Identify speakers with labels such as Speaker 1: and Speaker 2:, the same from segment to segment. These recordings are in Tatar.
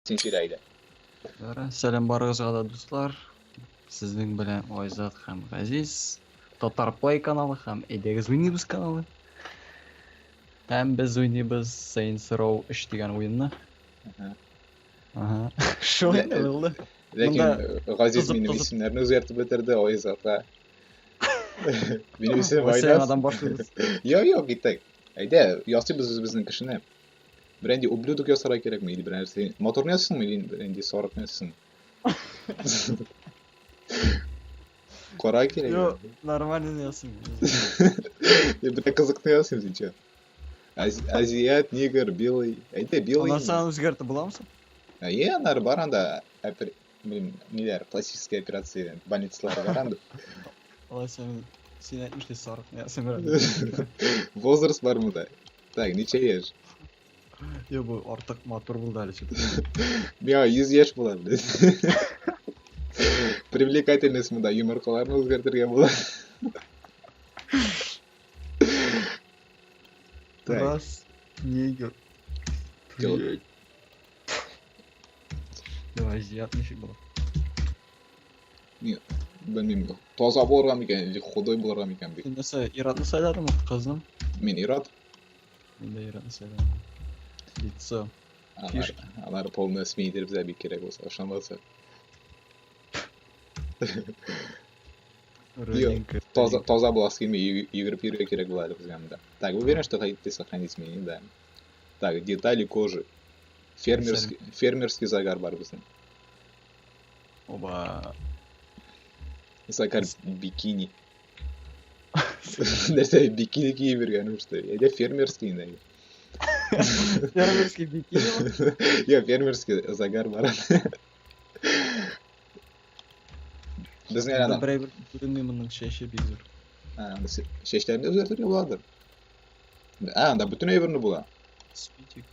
Speaker 1: Син сөйлә әйдә.
Speaker 2: Ярар, сәлам барыгызга да, дуслар. Сезнең белән Айзат һәм Газиз. Татар Play каналы һәм Әйдәгез уйныйбыз каналы. Һәм без уйныйбыз Saints Row 3 дигән уенны.
Speaker 1: Ага.
Speaker 2: Ага. Шулай
Speaker 1: Лә-
Speaker 2: булды.
Speaker 1: Ләкин
Speaker 2: Монда
Speaker 1: Газиз
Speaker 2: тузып-
Speaker 1: минем
Speaker 2: тузып-
Speaker 1: исемнәрне үзгәртеп бетерде, Айзатка. Минем исемем
Speaker 2: Алайса
Speaker 1: Айназ.
Speaker 2: яңадан башлыйбыз.
Speaker 1: Юк, юк, киттек. Әйдә, ясыйбыз үзебезнең кешене. Берәнди ублюдок ясарга кирәкме или берәр нәрсә? Моторны ясыйсыңмы или берәнди сарыкны ясыйсыңмы? Кара кирәк.
Speaker 2: Юк, нормально ясыйм.
Speaker 1: Бер кызыкны ясыйм син че. Азиат, негр, белый. Әйдә, белый.
Speaker 2: Аннан соң үзгәртеп буламы соң?
Speaker 1: Әйе, аннары бар анда блин, ниләр, пластическая операция больницалары бар анда.
Speaker 2: Алайса мин син әйтмешли сарыкны ясыйм берәр.
Speaker 1: Возраст бар монда. Так, ничә яшь?
Speaker 2: Юк, бу артык матур булды әле чүп.
Speaker 1: Миңа 100 яшь була, блин. Привлекательность монда йомыркаларны үзгәртергә була. Так.
Speaker 2: Раз, негр.
Speaker 1: Тел-
Speaker 2: Блядь. Давай, азиат ничек була?
Speaker 1: Белмим, таза булырга микән, или худой булырга микән бик.
Speaker 2: Син нәрсә, ир-атны сайладыңмы, кызның?
Speaker 1: Мин ир-ат.
Speaker 2: Мин дә ир-атны сайладым. Лицо.
Speaker 1: Алар,
Speaker 2: Фишки.
Speaker 1: алар полный сменить итеп бик кирәк булса, ышанмаса.
Speaker 2: Родинка.
Speaker 1: Таза, таза буласы килми, йөгереп йөрергә кирәк була әле безгә монда. Так, уверен, что хотите сохранить меня, да. Так, детали кожи. Фермерский, фермерский загар бар безнең.
Speaker 2: Оба.
Speaker 1: Загар бикини. Нәрсә бикини киеп йөргәнем что? Әйдә фермерский инде.
Speaker 2: Фермерский бикини.
Speaker 1: Юк, фермерский загар бар. Безнең әле
Speaker 2: Монда
Speaker 1: ана-
Speaker 2: бер әйбер күренми моның чәче бик зур.
Speaker 1: А, анда чәчләрне үзгәртергә буладыр. А, анда бөтен әйберне була.
Speaker 2: Спитик.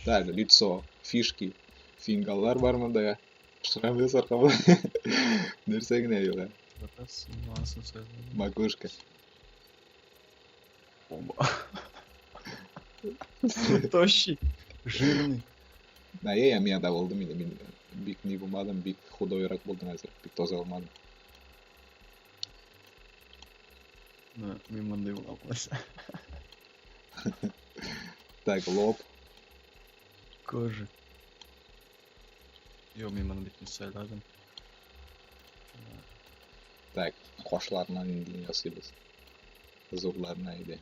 Speaker 1: Так, лицо, фишки, фингаллар бар монда. Шрам ясарга була. Нәрсә генә юк. ә.
Speaker 2: Раз, анысын сайладым.
Speaker 1: Макушка.
Speaker 2: Оба. Тощий. Жирный.
Speaker 1: Да, я мин анда булдым инде. Мин бик ни булмадым, бик худойрак булдым хәзер, бик таза булмадым.
Speaker 2: Ну, мин мондый була алайса.
Speaker 1: Так, лоб.
Speaker 2: Кожа. Юк, мин моны бит сайладым.
Speaker 1: Так, кашларына нинди ясыйбыз? Зурларына иде.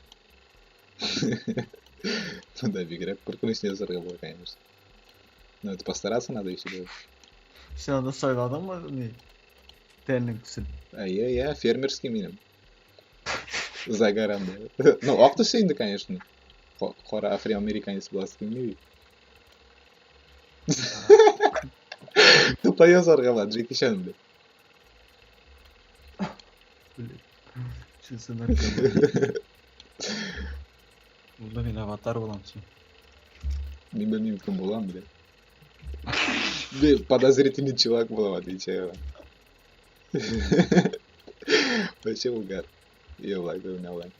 Speaker 1: Монда бигрәк куркыныч ясарга була, конечно. Но это постараться надо еще делать.
Speaker 2: Син анда сайладыңмы ни? Тәннең төсен.
Speaker 1: Әйе, я фермерский минем. Загар анда. Ну, ак төсе инде, конечно. Кара афроамериканец буласы килми бит. Тупо язарга була, Джеки Чан, блядь.
Speaker 2: Блядь. Чынсы наркоман. Монда мин аватар булам син.
Speaker 1: Мин белмим, кем булам, блядь. Блин, подозрительный чувак булам, отвечаю вам. Вообще угар. Ё, күренә алам.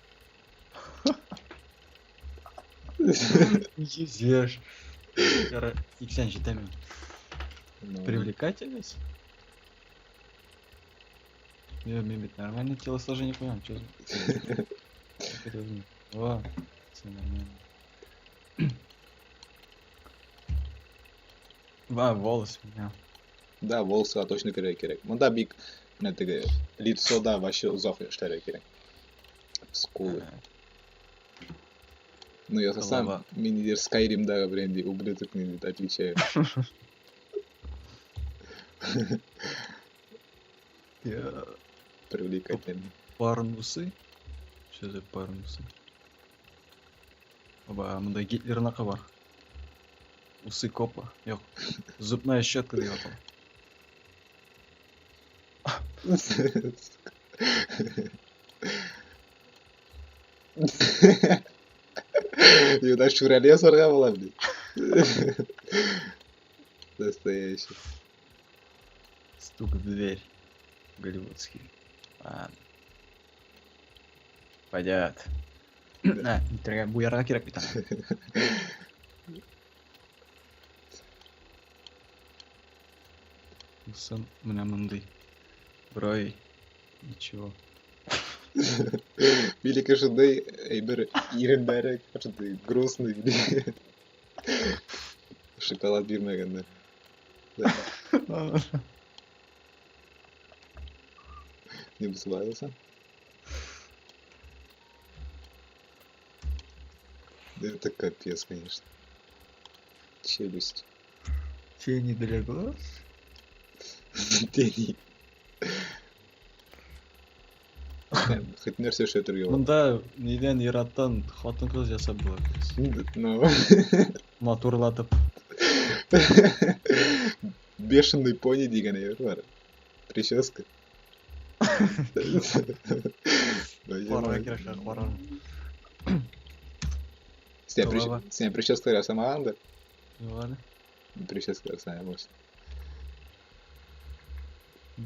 Speaker 2: Йөзеш. Яра, 87 мин.
Speaker 1: Ну,
Speaker 2: Привлекательность? Я, мин бит нормальное телосложение куям, чё за... Как это возьми? О, всё нормально. А, волосы у меня.
Speaker 1: Да, волосыга точно керергә кирәк. Монда бик менә теге лицода вообще озак эшләргә кирәк. Скулы. Ну, я сам
Speaker 2: Голова.
Speaker 1: мин нидер Skyrimдагы берәнди ублюдок мин дип отвечаю.
Speaker 2: Я...
Speaker 1: Привлекательный.
Speaker 2: Парнусы? Что за парнусы? Оба, монда Гитлерныкы бар. Усы копа. Юк. Зубная щетка дип атала.
Speaker 1: Юда шүрәле ясарга була, блин. Настоящий.
Speaker 2: Стук в дверь. Голливудский. Ладно. Пойдет. А, буярга кирәк бит аны. Булсын менә мондый. Брови. Ничего.
Speaker 1: Великий шундый әйбер иреннәре шундый грустный. Шоколад бирмәгәннәр. Да. Не высылался. Да это капец, конечно. Челюсть.
Speaker 2: Тени для глаз?
Speaker 1: Тени. Хоть нәрсә эшләтергә була.
Speaker 2: Монда нидән ир-аттан хатын-кыз ясап була.
Speaker 1: Ну.
Speaker 2: Матурлатып.
Speaker 1: Бешеный пони дигән әйбер бар. Прическа.
Speaker 2: Карарга кирәк, карарга.
Speaker 1: Син
Speaker 2: Голова.
Speaker 1: син прическа ясамагандыр?
Speaker 2: Юк әле.
Speaker 1: Прическа ясамаган.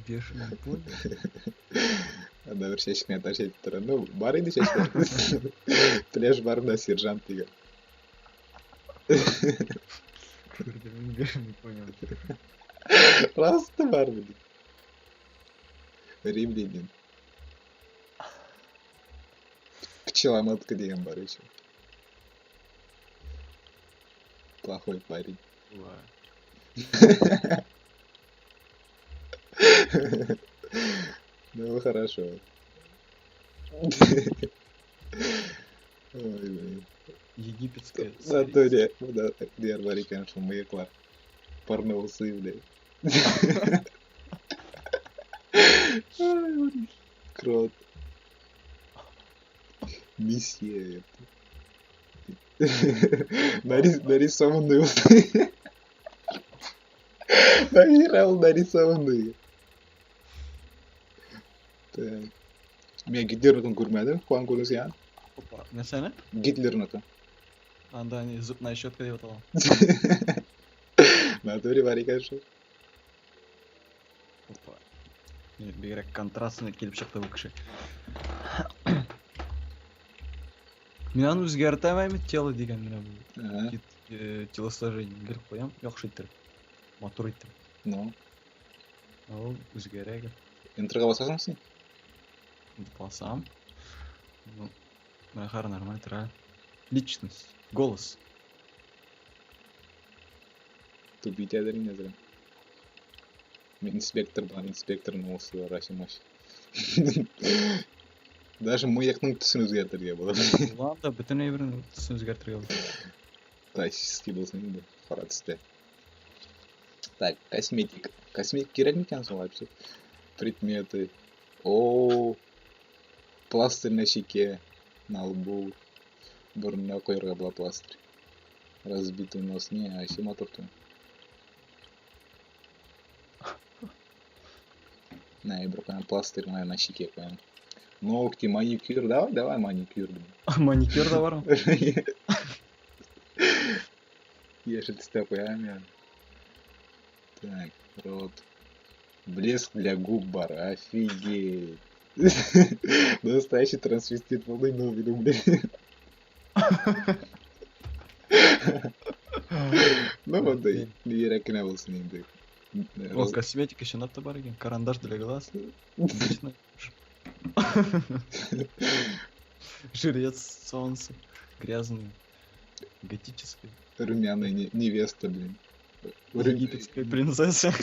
Speaker 2: Бешеный пони.
Speaker 1: Анда бер чәчкенә таш әйтеп тора. Ну, бар инде чәчләр. Пляж барында сержант дигән.
Speaker 2: Күрдем, мин бешеный пони.
Speaker 1: Просто бар, блин. Римлянин. Пчеломатка дигән бар еще. Плохой парень. Ну, хорошо. Ой, блин.
Speaker 2: Египетская
Speaker 1: В
Speaker 2: царица.
Speaker 1: натуре, да, дияр бар икән шул мыеклар. Порно усы, блин. Ай, блин. Крот. Месье, ёпта. Нарисованные усы. Нахера он нарисованные? Так. Мин Гитлерныкын күрмәдем. Хуан күрдең син?
Speaker 2: Опа, нәрсәне?
Speaker 1: Гитлерныкы.
Speaker 2: Анда не зубная щетка дип атала.
Speaker 1: В натуре бар икән шул.
Speaker 2: Опа. Не, бигрәк контрастный килеп чыкты бу кеше. Мин аны үзгәртәм әйме тело дигән менә бу.
Speaker 1: Ага,
Speaker 2: Кит, телосложение гел куям, яхшы иттереп. Матур иттереп.
Speaker 1: ну.
Speaker 2: Ул үзгәрә гел.
Speaker 1: Энтерга басасың син?
Speaker 2: Басам. Ну, менә хәзер нормаль тора. Личность, голос.
Speaker 1: Тупить итәдер инде әзрәк. Мин инспектор булам, инспекторның усы бар, вообще мощь. Даже мыекның төсен үзгәртергә була.
Speaker 2: Була да бөтен әйбернең төсен үзгәртергә була.
Speaker 1: Классический булсын инде, кара төстә. Так, косметика. Косметика кирәк микән соң вообще? Предметы. О, пластырь на щеке, на лбу. Борынына куярга була пластырь. Разбитый нос. Не, вообще матур түгел. На, я куям пластырь на щеке куям. Ногти, маникюр. Давай, давай маникюр.
Speaker 2: Маникюр да бармы?
Speaker 1: Яшел төстә куям я. Так, рот. Блеск для губ бар. Офигеть. Настоящий трансвестит полный новый, ну, блин. Ну, вот, да, йөрәк кенә булсын инде.
Speaker 2: О, косметика чынлап та бар икән. Карандаш для глаз. Отлично. Жрец солнца. Грязный. Готическая.
Speaker 1: Румяная невеста, блин.
Speaker 2: Египетская принцесса.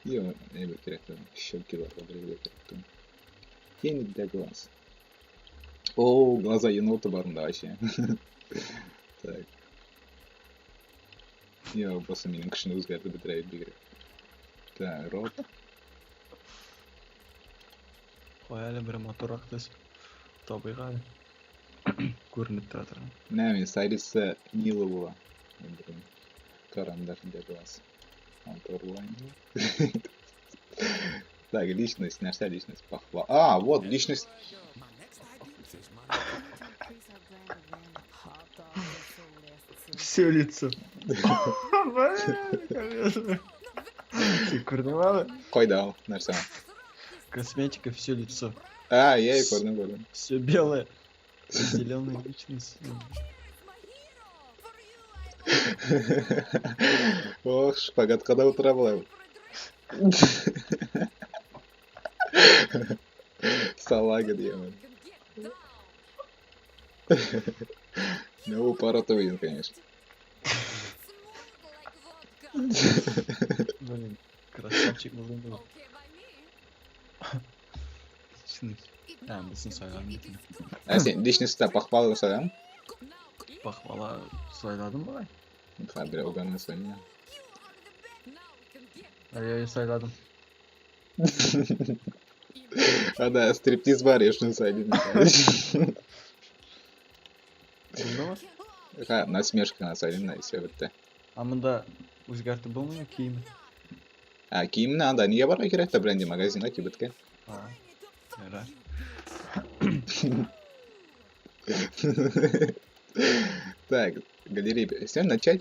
Speaker 1: Йо, әйбер кирәк түгел. Щеки бар, бер кирәк түгел. Тени для глаз. О, глаза енота бар монда вообще. Так. Йо, просто минем кешене үзгәртеп бетерә бит бигрәк. Так, рот.
Speaker 2: Куй әле бер матуррак төс. Табыйк әле. Күренеп тора торган.
Speaker 1: Менә мин Сариса Нилова. Карандаш для глаз. Матур Так, личность, нәрсә личность? Похвала. А, вот, личность.
Speaker 2: Все лицо. Син күрдеңме аны?
Speaker 1: Кайда ул нәрсә?
Speaker 2: Косметика все лицо.
Speaker 1: А, я и күрдем, күрдем.
Speaker 2: Все белое. Зеленая личность.
Speaker 1: Ох, шпагатка да утыра була. Салага дигән. Ну, упоротый уен, конечно.
Speaker 2: Блин, красавчик булдым бу. Отличный. Ә, бусын сайладым бит инде.
Speaker 1: Ә син личностьта похвалу сайладың?
Speaker 2: Похвала сайладым бугай.
Speaker 1: Хәбир уганың син.
Speaker 2: Әйе, сайладым.
Speaker 1: А да, стриптиз бар, я шуны сайлыйм.
Speaker 2: Булдымы?
Speaker 1: Ха, насмешка сайлыйм да, все бетте.
Speaker 2: Ә монда үзгәртеп булмыймы киемен?
Speaker 1: А, киемне анда нигә барырга кирәк тә бренди магазинга кибеткә.
Speaker 2: А, ярар.
Speaker 1: Так, галерея. Все, начать?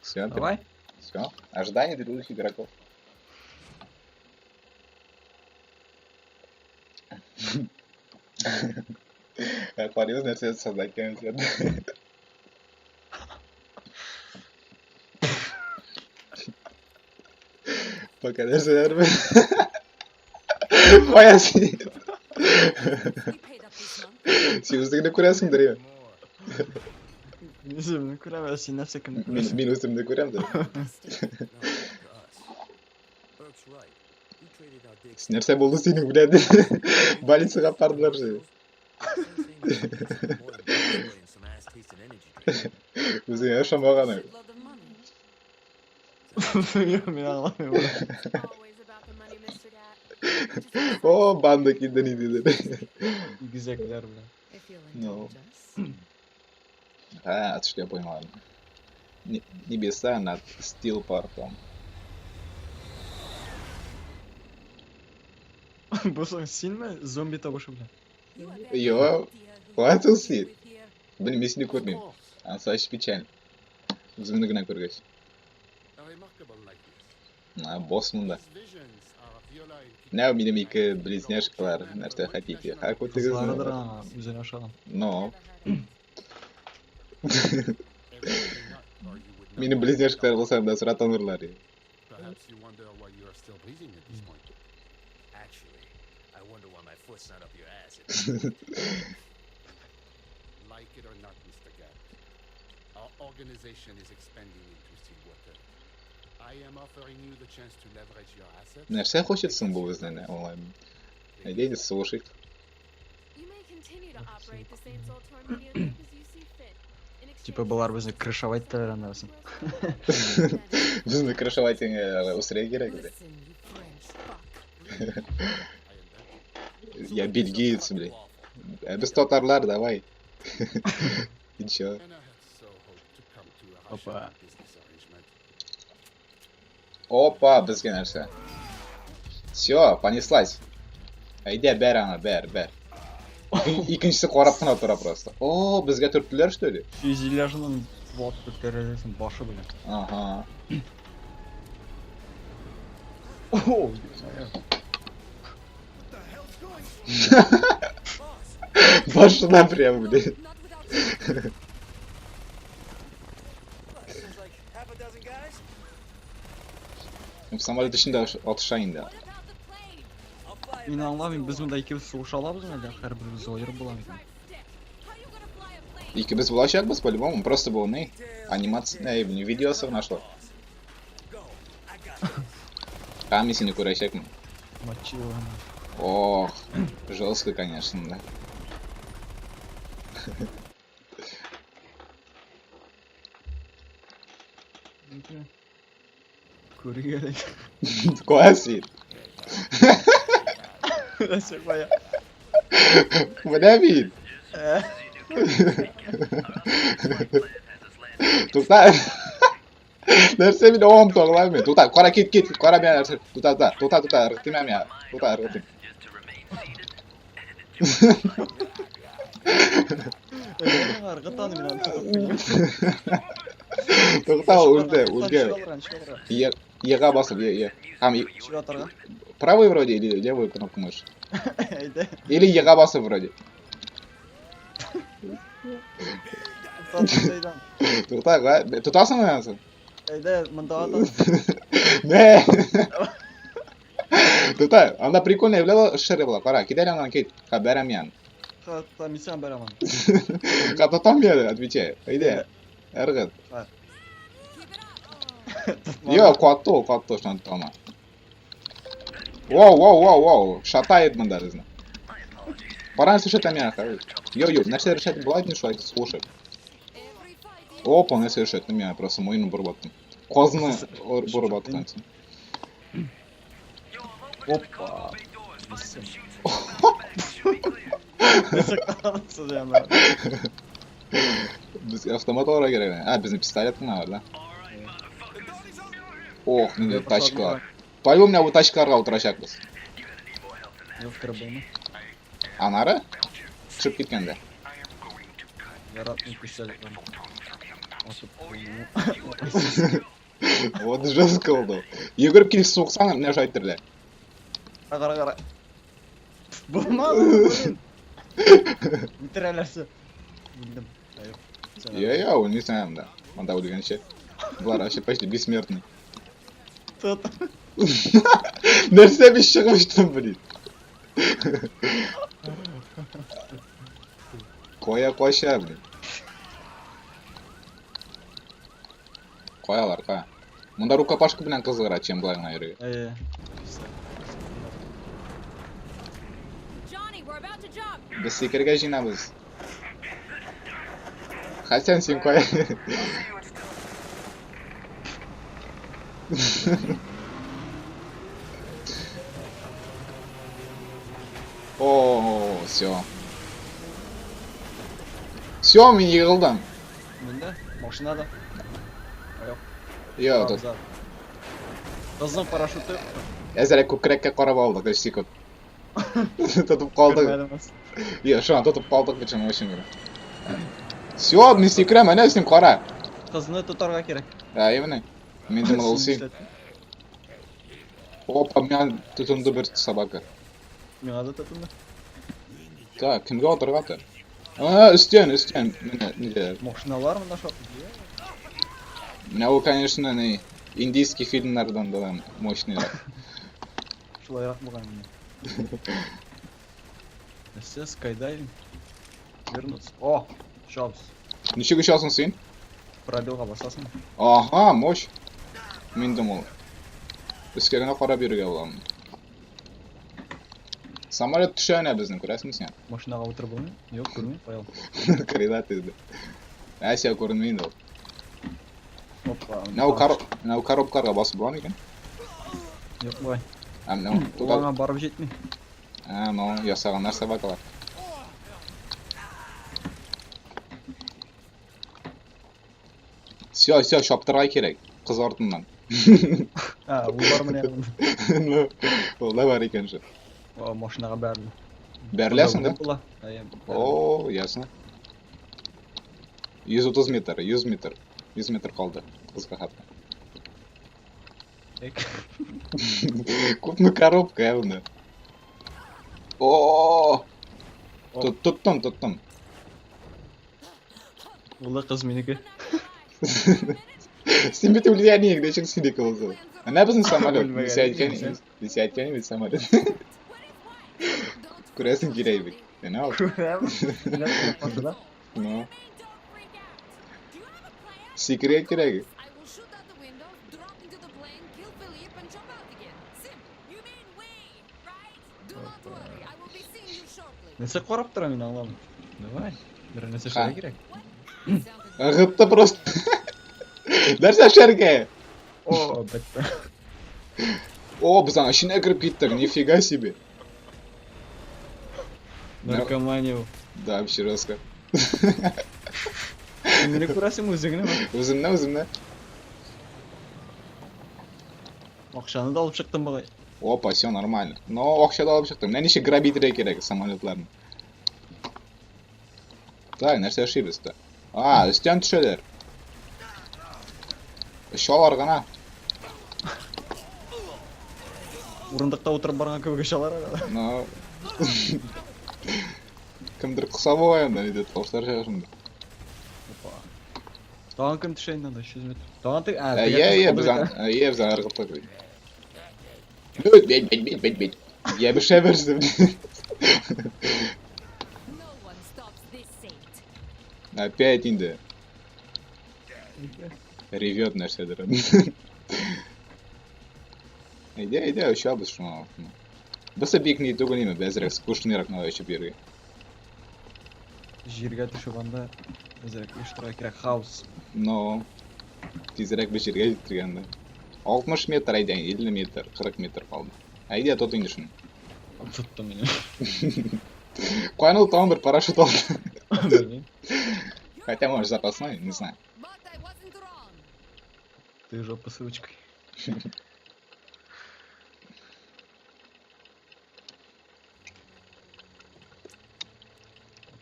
Speaker 1: Все,
Speaker 2: Давай.
Speaker 1: все. Ожидание других игроков. Карыйбыз нәрсә создать икән. Пока нәрсәләр. Кая син? Син үзеңне күрәсеңдер, я.
Speaker 2: Мин үземне күрәм, ә син нәрсә кемне
Speaker 1: Мин
Speaker 2: күрәсең?
Speaker 1: мин үземне күрәм дә. Нәрсә булды синең белән? Больницага апардылар же. Үзеңә ышанмаган.
Speaker 2: Юк, мин аңламыйм.
Speaker 1: О, банда килде ниндидер.
Speaker 2: Игезәкләр белән.
Speaker 1: Ну. А, что я понял, ладно. Небеса над Стилпортом.
Speaker 2: Бу соң синме зомби тавышы белән?
Speaker 1: Йо, хватит син. Блин, мин сине күрмим. Анысы вообще печально. Үземне генә күргәч. А, босс монда. Менә минем ике близняшкалар, нәрсә хотите. Ха,
Speaker 2: Кызларыдыр
Speaker 1: күрдегезме?
Speaker 2: ана, үзенә ошаган.
Speaker 1: Но. Минем близняшкалар булса, да сразу танырлар.
Speaker 3: Perhaps you wonder why you are still breathing at this point.
Speaker 4: Actually, I wonder why my foot's not up your ass at this point.
Speaker 3: Like it or not, Mr. Gatt, our organization is expanding into Stillwater. I am offering you the chance to leverage your assets.
Speaker 1: Нәрсә хочет соң бу бездән, онлайн? Әйдә сугышыйк.
Speaker 2: Типа болар безне крышевать итәләр аннан соң.
Speaker 1: Безне крышевать үстерергә кирәк бит. Я бельгиец, блин. Ә без татарлар, давай. И чё?
Speaker 3: And I had so hoped to come to a
Speaker 2: Опа.
Speaker 3: rational business arrangement.
Speaker 1: Опа, безгә нәрсә. Всё, понеслась. Әйдә, бәр аңа, бәр, бәр. Икенчесе карап кына тора просто. О, безгә төрттеләр, что ли?
Speaker 2: Фюзеляжның ватып тәрәзәсен башы белән.
Speaker 1: Ага.
Speaker 2: О,
Speaker 1: Башына прям, блин.
Speaker 4: Seems like half a dozen guys.
Speaker 1: Самолет эчендә атыша инде.
Speaker 4: I'll fly it
Speaker 2: Мин
Speaker 4: back to
Speaker 2: аңламыйм, без
Speaker 4: Stillwater.
Speaker 2: монда икебез сугыша алабызмы әллә һәрберебез аерым була микән?
Speaker 1: Икебез булачакбыз по-любому, просто бу ни? Анимация, әй, блин, видеосы гына шул.
Speaker 4: Go. I got this.
Speaker 1: Ха, мин сине күрәчәкмен.
Speaker 2: Мочила.
Speaker 1: Ох, жестко, конечно, да.
Speaker 2: Күрергә әле.
Speaker 1: Кая син?
Speaker 2: Нәрсә кая?
Speaker 1: Менә мин. Тукта. Нәрсә мин ом тыңламыйм. Тукта, кара кит, кит, кара миңа нәрсә. Тукта, тукта, тукта, тукта, ыргытыйм миңа. Тукта, ыргытыйм.
Speaker 2: Ыргыт аны мин аны тотып куйдым.
Speaker 1: Тукта, ул үлде, үлде.
Speaker 2: Чыга чыга.
Speaker 1: Е, Ега басып, е, е. Там
Speaker 2: Чыга торга.
Speaker 1: правый вроде или левую кнопку мыши?
Speaker 2: Әйдә.
Speaker 1: Или Ега басып вроде.
Speaker 2: Тот әйдә.
Speaker 1: Тукта, тотасыңмы аны?
Speaker 2: Әйдә, монда атам.
Speaker 1: Нә. Тукта, анда прикольный әйберләр эшләре була. Кара, кит әле аннан кит. Ха, бәрәм ян.
Speaker 2: Ха, та мин сиңа бәрәм аны.
Speaker 1: Ха, тотам я, отвечаю. Әйдә. Ыргыт. Йо, катты ул, катты, шуны тотама. Вау, вау, вау, вау, шатает монда безне. Пора совершать миңа, Йо, йо, нәрсә решать була икән шулай слушай. Опа, нәрсә решать миңа, просто муенын борып аттым. Казны борып аткан.
Speaker 2: Опа. Ничек карамсыз яна?
Speaker 1: Без автомат алырга кирәк. А, безнең пистолет кына бар, да? Ох, нинди тачкалар. По-любому менә бу тачкаларга утырачакбыз.
Speaker 2: Юк, кереп булмый.
Speaker 1: Анары? Төшеп киткәндә.
Speaker 2: Яратмый пистолетларны. Атып куймый.
Speaker 1: Вот жестко булды. Йөгереп килеп суксаң, менә шулай әйтерләр.
Speaker 2: Кара, кара. Булмады, блин. Үтерәләрсе. Үлдем. Да юк.
Speaker 1: Я, я, үлмисең анда. Анда үлгәнче. Болар вообще почти бессмертный.
Speaker 2: Тот.
Speaker 1: Нәрсә бит чыгып очтым, блин. Кая кача, блин. Каялар, кая? Монда рукопашка белән кызыграк, чем былай гына йөрергә.
Speaker 2: Әйе.
Speaker 5: Johnny, we're about to jump.
Speaker 1: Без сикергә җыенабыз. Хәсән, син кая? О, все. Все, мин егылдым.
Speaker 2: Миндә машинада. Юк.
Speaker 1: Йо, тут
Speaker 2: Кызның парашюты.
Speaker 1: әзрәк күкрәккә карап алдык, 3 секунд. Тотып калдык.
Speaker 2: Күрмәдем.
Speaker 1: Йо, шуңа тотып калдык бит очень генә. Все, мин сикерәм, әнә син кара.
Speaker 2: Кызны тотарга кирәк.
Speaker 1: Ә, именно. Мин думал, ул син. Опа, миңа тотынды бер собака.
Speaker 2: Миңа да тотынды.
Speaker 1: Так, кемгә атырга то? А, өстән, өстән. Менә нидә.
Speaker 2: Машиналар монда шат.
Speaker 1: Менә ул, конечно, не индийский фильмнардан да мощныйрак.
Speaker 2: Шулайрак булган инде. Нәрсә, скайдайвинг? Вернуться. О, очабыз.
Speaker 1: Ничек очасың син?
Speaker 2: Пробелга басасың.
Speaker 1: Ага, мощь. Мин думал. Өскә генә карап йөрергә була. Самолет төшә әнә безнең, күрәсеңме син?
Speaker 2: Машинага утырып булмый? Юк, күрмим, кая ул?
Speaker 1: Крылатый да. Ә, сиңа күренми инде ул.
Speaker 2: Опа.
Speaker 1: Менә ул кар, менә ул коробкаларга басып була микән?
Speaker 2: Юк, бугай.
Speaker 1: Ә, менә ул
Speaker 2: Ул
Speaker 1: тотал.
Speaker 2: аңа барып җитми.
Speaker 1: Ә, ну, ясаганнар собакалар. Все, все, чаптырга кирәк. Кыз артыннан.
Speaker 2: А, ул бар менә.
Speaker 1: Ну, ул да бар икән шул.
Speaker 2: О, машинага бәрелде.
Speaker 1: Бәреләсең да?
Speaker 2: Була. Әйе.
Speaker 1: О, ясно. 130 метр, 100 метр. 100 метр калды. Кызга хәтта.
Speaker 2: Эк.
Speaker 1: Күпме коробка ә монда. О!
Speaker 2: О.
Speaker 1: Тоттым, тоттым.
Speaker 2: Улы кыз минеке.
Speaker 1: Син бит үлгән идең, ничек синеке булды? Әнә безнең самолет.
Speaker 2: Үлмәгән
Speaker 1: Нәрсә әйткән
Speaker 2: идем,
Speaker 1: идең? Нәрсә әйткән идең самолет? Күрәсең килә бит. Әнә ул.
Speaker 2: Күрәм. Менә машина.
Speaker 1: Ну, сикерергә кирәк.
Speaker 5: I will shoot out the window, drop into the plane, kill Philippe, and jump out again. Sim, you mean we, right? Do not worry, I will be seeing you shortly.
Speaker 2: Нәрсә карап тора мин аңламыйм. Давай. Бер нәрсә эшләргә кирәк.
Speaker 5: Sounded
Speaker 1: Ыргытты просто. Нәрсә эшләргә?
Speaker 2: О, бетте.
Speaker 1: О, без аның эченә кереп киттек, нифига себе.
Speaker 2: Наркомания бу.
Speaker 1: Да, вообще жестко.
Speaker 2: Син мине күрәсең үзеңне.
Speaker 1: Үземне, үземне.
Speaker 2: Акчаны да алып чыктым бугай.
Speaker 1: Опа, все нормально. Но акча да алып чыктым. Менә ничек грабить итәргә кирәк самолетларны. Так, нәрсә эшлибез та? А, өстән төшәләр. Очалар гына.
Speaker 2: Урындыкта утырып барган кебек очалар әле.
Speaker 1: Но... Кемдер кыса бугай анда, нидер тавышлар чыга шунда.
Speaker 2: Опа. Тагын кем төшә инде анда 300 метр. Тагын теге, а,
Speaker 1: Ә,
Speaker 2: теге
Speaker 1: я,
Speaker 2: кыз
Speaker 1: я,
Speaker 2: калды
Speaker 1: без
Speaker 2: бит,
Speaker 1: ан,
Speaker 2: ә.
Speaker 1: я, без аны ыргыттык. Бит, бит, бит, бит, бит, бит. Ябешә берсе.
Speaker 5: No one stops this saint.
Speaker 1: Опять инде. Ревет нәрсәдер. Әйдә, әйдә, очабыз шуңа. Бусы бик ни түгел инде, әзрәк скучныйрак надо очып йөрергә.
Speaker 2: Җиргә төшеп анда әзрәк оештырырга кирәк хаос.
Speaker 1: Но тизрәк бер җиргә җиткергәндә. 60 метр әйдә, 50 метр, 40 метр калды. Әйдә, тот инде шуны.
Speaker 2: Тотты мине.
Speaker 1: Каян ул тагын бер парашют алды?
Speaker 2: Белмим.
Speaker 1: Хотя, может, запасной, не знаю.
Speaker 5: But I wasn't wrong.
Speaker 2: Ты жопа с ручкой.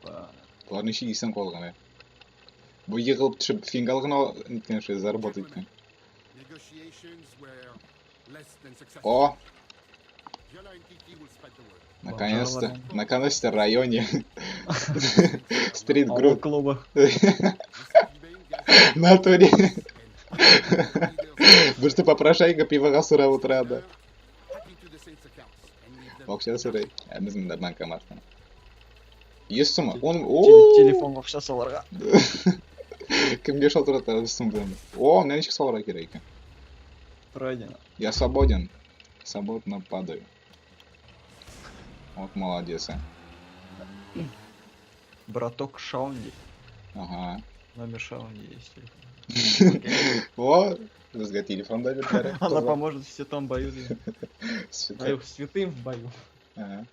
Speaker 2: Опа.
Speaker 1: Болар ничек исән калган, ә? Бу егылып төшеп фингал гына ниткән шул заработать иткән.
Speaker 3: Negotiations were less than successful.
Speaker 1: О,
Speaker 3: Viola and Kiki will spread the word.
Speaker 1: наконец-то,
Speaker 2: Бомжара.
Speaker 1: наконец-то районе. Стрит
Speaker 2: Авыл
Speaker 1: групп.
Speaker 2: клубы.
Speaker 1: В натуре. Берсе попрошайка пивога сорап утыра да. Акча сорый. Ә без монда банкоматтан. 100 сумы. Он, о,
Speaker 2: Телефонга акча салырга.
Speaker 1: Кемгә шалтыратабыз соң без аны? О, менә ничек салырга кирәк икән.
Speaker 2: Пройдено.
Speaker 1: Я свободен. Свободно падаю. Вот молодец, а.
Speaker 2: Браток Шаунди.
Speaker 1: Ага.
Speaker 2: Номер Шаунди есть телефон.
Speaker 1: О, безгә телефон да бирделәр.
Speaker 2: Она поможет в святом бою.
Speaker 1: Святой.
Speaker 2: Святым в бою.
Speaker 1: Ага.